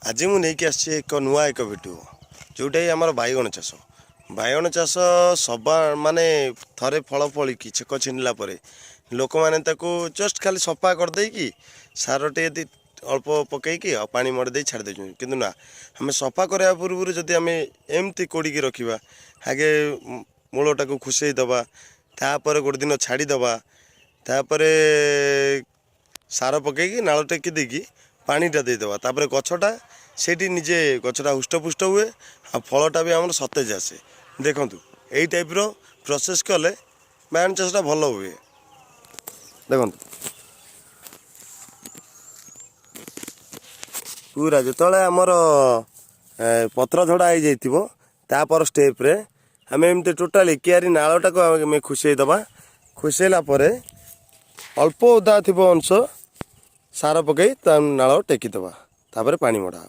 ଆଜି ମୁଁ ନେଇକି ଆସିଛି ଏକ ନୂଆ ଏକ ଭିଡ଼ିଓ, ଯେଉଁଟାକି ଆମର ବାଇଗଣ ଚାଷ। ବାଇଗଣ ଚାଷ ସବା ମାନେ ଥରେ ଫଳ ଫଳିକି ଛେକ ଛିଣ୍ଡିଲା ପରେ ଲୋକମାନେ ତାକୁ ଜଷ୍ଟ ଖାଲି ସଫା କରିଦେଇକି ସାର ଟିକେ ଅଳ୍ପ ପକେଇକି ଆଉ ପାଣି ମଡ଼ି ଦେଇ ଛାଡ଼ି ଦେଉଛନ୍ତି। କିନ୍ତୁ ନା, ଆମେ ସଫା କରିବା ପୂର୍ବରୁ ଯଦି ଆମେ ଏମିତି କୋଡ଼ିକି ରଖିବା, ଆଗେ ମୂଳଟାକୁ ଖୁସେଇ ଦେବା, ତାପରେ ଗୋଟେ ଦିନ ଛାଡ଼ିଦେବା, ତାପରେ ସାର ପକେଇକି ନାଳ ଟେକି ଦେଇକି ପାଣିଟା ଦେଇଦେବା, ତାପରେ ଗଛଟା ସେଇଠି ନିଜେ ଗଛଟା ହୃଷ୍ଟପୁଷ୍ଟ ହୁଏ ଆଉ ଫଳଟା ବି ଆମର ସତେଜ ଆସେ। ଦେଖନ୍ତୁ, ଏଇ ଟାଇପ୍ର ପ୍ରୋସେସ୍ କଲେ ବାଇଗଣ ଚାଷଟା ଭଲ ହୁଏ। ଦେଖନ୍ତୁ, ପୁରା ଯେତେବେଳେ ଆମର ପତ୍ର ଝଡ଼ା ହେଇଯାଇଥିବ, ତାପର ଷ୍ଟେପ୍ରେ ଆମେ ଏମିତି ଟୋଟାଲି କିଆରି ନାଳଟାକୁ ଆମେ ଖୁସେଇ ଦେବା। ଖୁସେଇଲା ପରେ ଅଳ୍ପ ଓଦା ଥିବ ଅଂଶ, ସାର ପକାଇ ତା ନାଳ ଟେକିଦେବା, ତାପରେ ପାଣି ମଡ଼ା।